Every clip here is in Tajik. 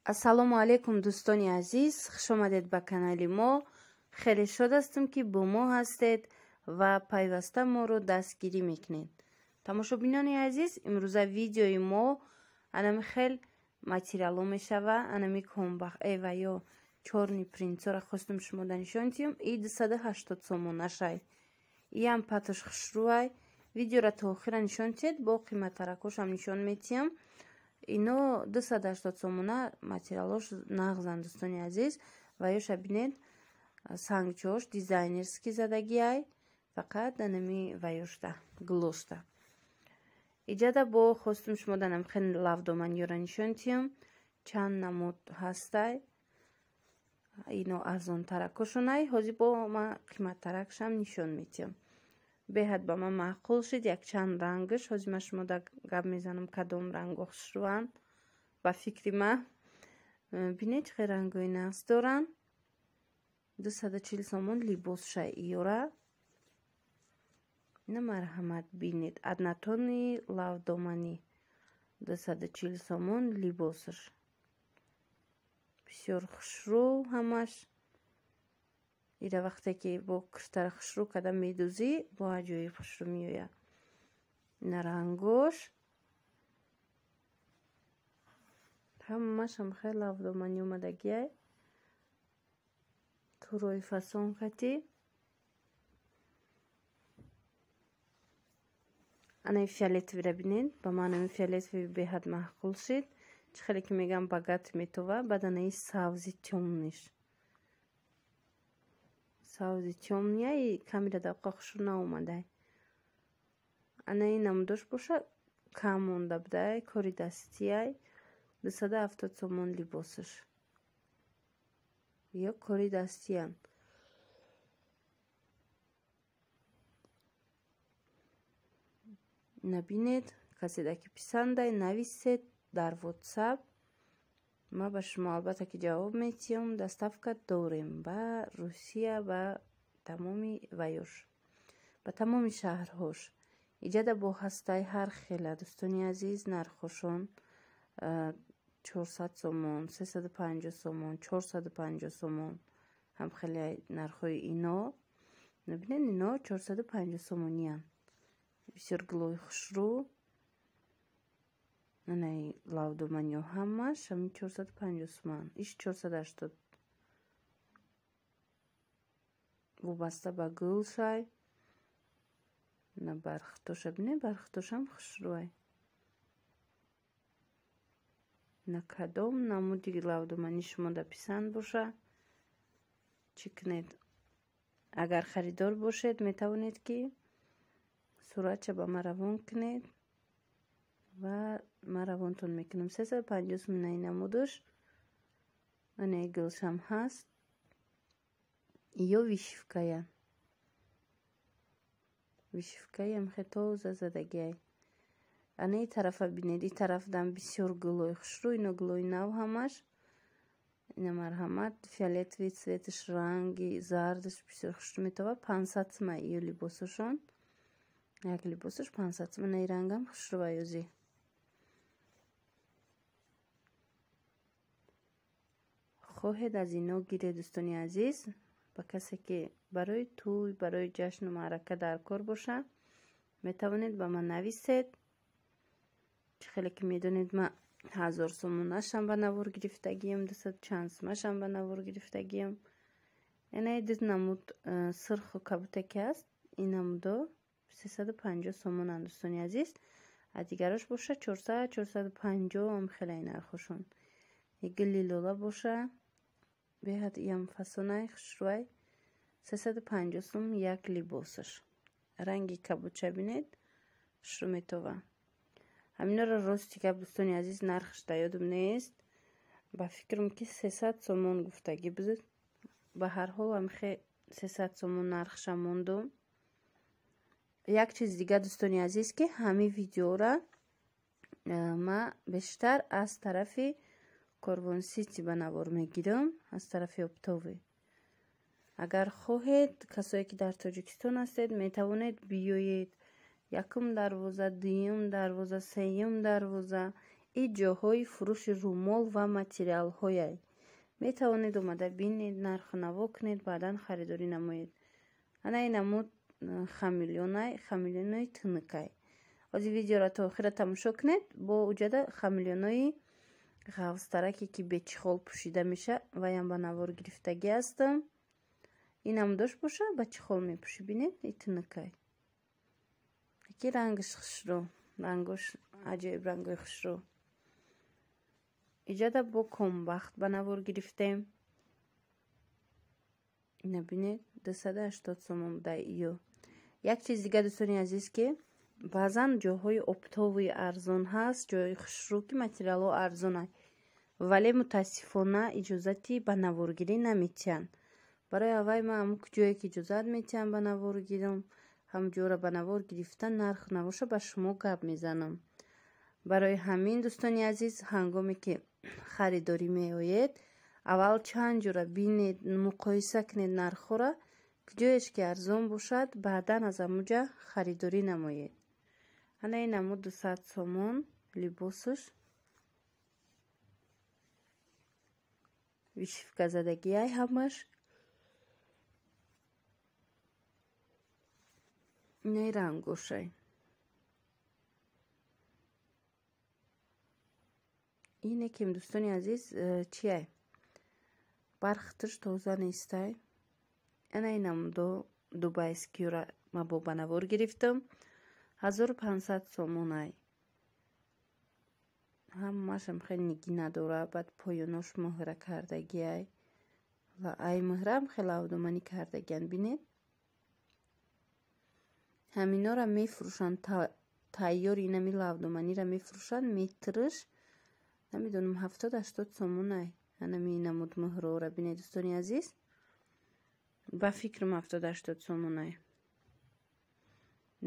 Ассалому алайкум, дӯстони азиз, хуш омадед ба канали мо. Хеле шод ҳастам, ки бо мо ҳастед ва пайваста моро дастгирӣ мекунед. Тамошобинони азиз, имрӯза видеои мо анами хел материало мешава, анами комбах ва ё чёрный принтсора хостум шумо да нишон диҳам. И 280 сомонашай. Иам паташ хушрӯай. Видеора то охира нишон диҳед, бо қиматтаракошам нишон метиҳам. Ино 280 сомона материалош нағзан, дӯстони азиз. Ва ёша бинед, сангчош дизайнерский задагиай, фақат анами ваёшта гулошта. Иҷада бо хостум шумо данам хел лавдоманёра нишон диҳам, чанд намуд ҳастай. Ино арзонтаракошонай, ҳозир бо ман қиматтаракшам нишон метиҳам. Беҳад ба ман маъқул шуд якчанд рангаш. Ҳозир ман шумо да гап мезанам, кадом ранго хушрӯанд ба фикри ман. Бинед, чӣ хел рангҳои нағз доранд. 240 сомон либосша иёра. Ина марҳамат, бинед, однотонный лавдоманӣ 240 сомон либосаш. Бисёр хушрӯ ҳамаш. Ира вақте ки бо куртара хушрӯ карда медӯзӣ, бо аҷоиб хушрӯ меояд. Ина рангош ҳамашам хеле лавдоманӣ омадагиай. Турои фасон кати. Анаи фиолетовыйра бинед, ба ман ами фиолетовый беҳад маъқул шид. Чӣ хеле ки мегӯям, богат метова. Баъд анаи савзи тёмныйш. Савзи тёмный камера давқа хушрӯ наомадай. Анаи намудош боша кам монда будай, кори дастиай. 270 сомон либосаш. Ё кори дастиян. Набинед, каседа ки писандай, нависед дар WhatsApp. Ма ба шумо албатта ки ҷавоб метиҳам. Доставка дорем ба Русия, ба тамоми ваёш, ба тамоми шаҳрҳош. Иҷада бо ҳастаи ҳар хела, дӯстони азиз, нархошон 400 сомон, 350 сомон, 450 сомон. Ҳам хеле нархҳои ино. Набинед, ино 450 сомониян. Бисёр гулои хушрӯ. Анаи лавдоманиё ҳамаш ҳамин 450 сомон. Иш 480. Вобаста ба гулшай. На бархтоша бинед, бархтошам хушрӯай. На кадом намуди лавдоманӣ шумо да писанд боша, чӣ кунед? Агар харидор бошед, метавонед ки суратша ба ман равон кунед ва ман равонтон мекунам. 350 сомонаи намудаш. Анаи гулшам ҳаст. Ё вышивкая. Вышивкаям хе тоза задагиай. Анаи тарафа бинед, и тарафдам бисёр гулои хушрӯ, ино гулои нав ҳамаш. Ина марҳамат, фиолетовый цветаш, ранги зардаш бисёр хушрӯ метова. 500 сомон ё либосашон. Як либосаш 500 сомон. Анаи рангам хушрӯ ӯзи. Хоҳед аз ино гиред, дӯстони азиз, ба касе ки барои тӯй, барои ҷашну маърака дар кор боша, метавонед ба ман нависед. Чӣ хеле ки медонед, ман 1000 сомонашам ба навор гирифтагиям, 200 чанд сомашам ба навор гирифтагиям. Инаи ду намуд сирху кабуте ки ҳаст, ин намудо 350 сомонанд, дӯстони азиз. А дигарош боша 400, 450 ам хеле нархошон. Гули лола боша, беҳад иам фасонай хушрӯай. 350 сом як либосаш. Ранги кабуча бинед, хушрӯ метова. Ҳаминро рости гап, дӯстони азиз, нархш да ёдам нест. Ба фикрам ки 300 сомон гуфтагӣ буд. Ба ҳар ҳол ҳамихе 300 сомон нархша мондум. Як чиз дига, дӯстони азиз, ки ҳамин видеора ман бештар аз тарафи Корвон Сити ба навор мегирам, аз тарафи оптовый. Агар хоҳед, касое ки дар Тоҷикистон ҳастед, метавонед биёед. Якум дарвоза, дуюм дарвоза, сеюм дарвоза. И ҷоҳои фурӯши румол ва материалҳояй. Метавонед омада бинед, нарху наво кунед, баъдан харидорӣ намоед. Ана ин намуд хамелеонай, хамелеонои тунукай. Ҳозир видеоро то охира тамошо кунед, бо уҷада хамелеонои ғафзтараке ки бечихол пӯшида меша, ваям ба навор гирифтагӣ ҳастам. Ин намудош боша, ба чихол мепӯшӣ, бинед, и тунукай. Яки рангаш хушрӯ, рангош аҷоиб рангои хушрӯ. Иҷада бо комбахт ба навор гирифтем. Ина бинед, 280 сомон буда ё. Як чиз дига, дӯстони азиз, ки баъзан ҷоҳои оптовии арзон ҳаст, ҷои хушрӯ ки материалҳо арзонанд, вале мутаассифона иҷозати ба наворгирӣ наметиҳанд. Барои аввай ман ҳамун ҷое ки иҷозат метиҳам ба навор гирам, ҳамун ҷоро ба навор гирифта нарх навоша ба шумо гап мезанам. Барои ҳамин, дӯстони азиз, ҳангоме ки харидорӣ меоед, аввал чанд ҷора бинед, муқоиса кунед нархҳоро, ҷоеш ки арзон бошад, баъдан аз ҳамунҷа харидорӣ намоед. Ана ин намуд 200 сомон либосаш. Вишивка задагиай ҳамаш. Инаи рангошай. Ине ким, дӯстони азиз, чиай? Бархташ тоза нестай. Ана ин намудо дубайскиюра ма бо ба навор гирифтам. 1500 сомонай. Ҳамаашам хеле нигина дора, баъд поёнош муҳра кардагиай. Ва ай муҳраам хеле авдоманӣ кардагиян, бинед. Ҳаминора мефурӯшанд, тайёр инами лавдоманиро мефурӯшанд, метрш намедонам 70-80 сомонай. Анами намуд муҳрора бинед, дӯстони азиз. Ба фикрам 70-80 сомонай.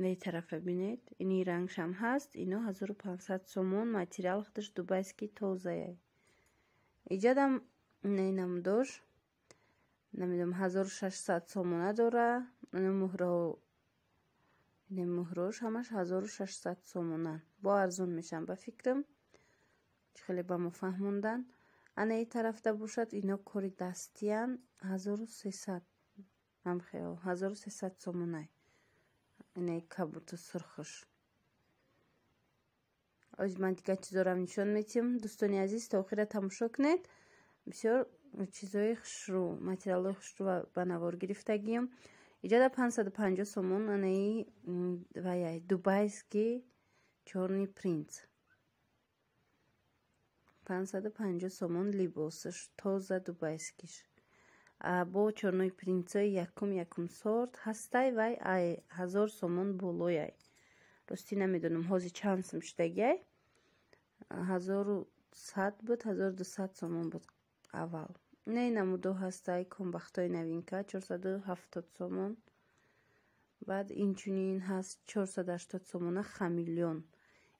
Ней тарафа бинед, ини рангшам ҳаст, ино 1500 сомон, материал худаш дубайский тозаяй. Иҷадам ней намудош, намедонам 1600 сомона дора, ино муҳро, ине муҳрош ҳамаш 1600 сомона. Бо арзон мешам ба фикрам, чӣ хеле ба мо фаҳмондан. Ана и тарафта бошад, ино кори дастиян, 1300, ҳамхел 1300 сомонай. Инаи кабуту сурхуш. Оз ман дигар чизорам нишон метиҳам. Дӯстони азиз, то охира тамошо кунед. Бисёр чизои хушрӯ, материалҳои хушрӯ ба навор гирифтагиям. Иҷада 550 сомон анаи ваяй дубайский чёрный принц. 550 сомон либосаш, тоза дубайскиш. Бо чёрный принцои якум сорт ҳастай, вай ай 1000 сомон болояй. Ростӣ намедонам ҳозир чанд сум шудагиай. 1100 буд, 1200 сомон буд аввал. Инаи намудо ҳастай комбахтои новинка 470 сомон. Баъд инчунин ҳаст 480 сомона хамелеон.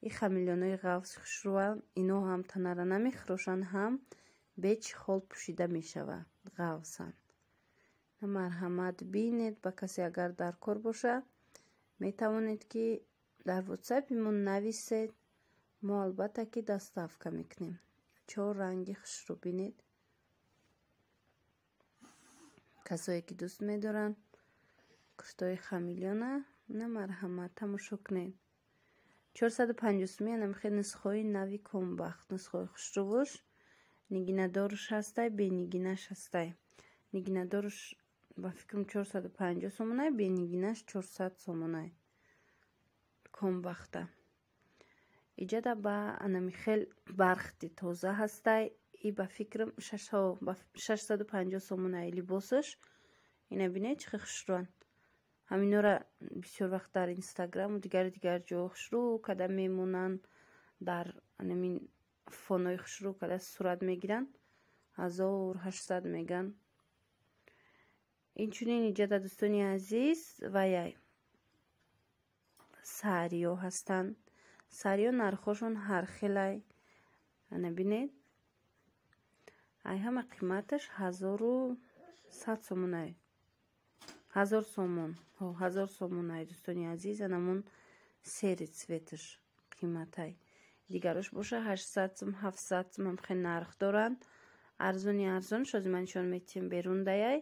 И хамелеонои ғафз хушрӯанд, ино ҳам танара намехӯрошанд, ҳам бечихол пӯшида мешавад, ғафзанд. Марҳамат бинед, ба касе агар дар кор боша, метавонед ки дар ватсапи мо нависед, мо албатта ки доставка мекунем. 4 ранги хушрӯ бинед. Касое ки дӯст медоранд куртои хамелеона, на марҳамат тамошо кунед. 450 сомон анамихел нусхаҳои нави комбахт, нусхаҳои хушрӯвуш, нигинадоруш ҳастай, бенигинаш ҳастай. Нигинадоруш ба фикрам 450 сомонай, бенигинаш 400 сомонай. Комбахта. Иҷада ба анамихел бархти тоза ҳастай, и ба фикрам 650 сомонай либосаш. Ина бинед чӣ хел хушрӯанд. Ҳаминора бисёр вақт дар инстаграму дигар ҷо хушрӯ када мемонанд, дар анамин фонои хушрӯ када сурат мегиранд, 1800 меган. Инчунин иҷада, дӯстони азиз, ваяй сариё ҳастанд. Сариё нархҳошон ҳархелай. Ана бинед, ай ҳама қиматаш 1100 сомонай. 1000 сомон. 1000 сомонай, дӯстони азиз, анамон сери цветаш қиматай. Дигарош боша 800 сум, 700 сум ҳам хел нарх доранд. Арзони арзон шози ман нишон метиҳем берун даяй.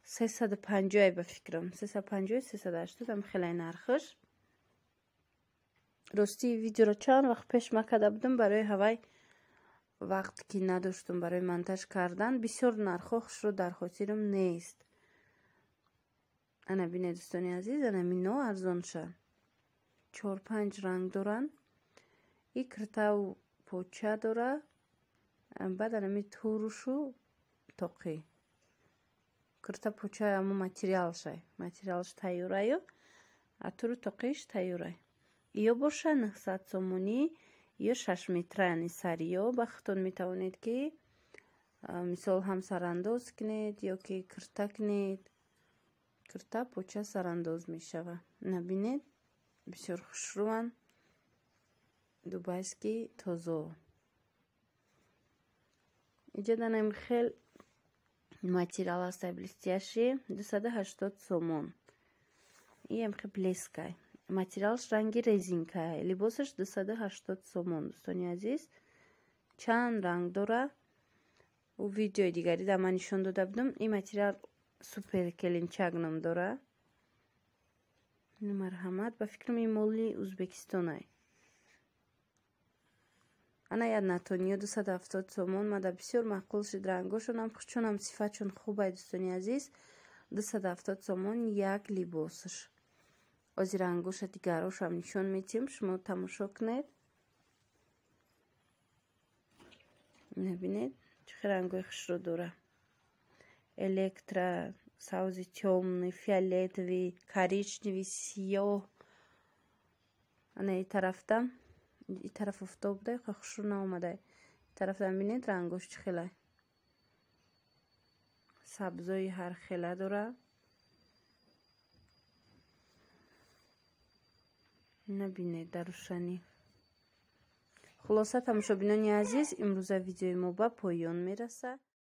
350 ба фикрам. 350, 380 ҳам хелай нархаш. Рости видеоро чанд вақт пеш ма карда будам, барои ҳавай вақт ки надоштум барои монтаж кардан, бисёр нархҳо хушро дар хотирам нест. Ана бинед, дӯстони азиз, ана мино арзонша. 4-5 ранг доранд. И киртаву поча дора, баъд анами турушу тоқӣ. Кирта поча амо материалшай, материалш тайёраю, а туру тоқиш тайёрай. Ё боша 900 сомонӣ, ё 6 метра, яъне сариё. Ба худтон метавонед ки мисол ҳам сарандоз кунед ё ки кирта кунед. Кирта поча сарандоз мешава. Набинед, бисёр хушрӯанд, дубайский тозо. Иҷа данам хел материал ҳастай блестящий, 280 сомон. Иам хел блескай. Материалш ранги резинкай. Либосаш 280 сомон, дӯстони азиз. Чанд ранг дора. У видеои дигари дар ман нишон дода будам. Ин материал супер келинчак ном дора. Марҳамат, ба фикрам ин моли Узбекистонай. Ана як натониё 270 сомон. Мада бисёр маъқул шуд рангошонам, чунам сифатшон хубай, дӯстони азиз. 270 сомон як либосаш. Ози рангоша дигарошам нишон метиҳем, шумо тамошо кунед. Набинед, чӣ хел рангои хушро дора. Электро, савзи тёмный, фиолетовый, коричневый, сиёҳ. Ана и тарафта, и тараф офтоб буда, хушрӯ наомадай. Тарафтам бинед рангош чӣ хелай. Сабзои ҳар хела дора. Набинед дар рӯшанӣ. Хулоса, тамошобинони азиз, имрӯза видеои мо ба поён мерасад.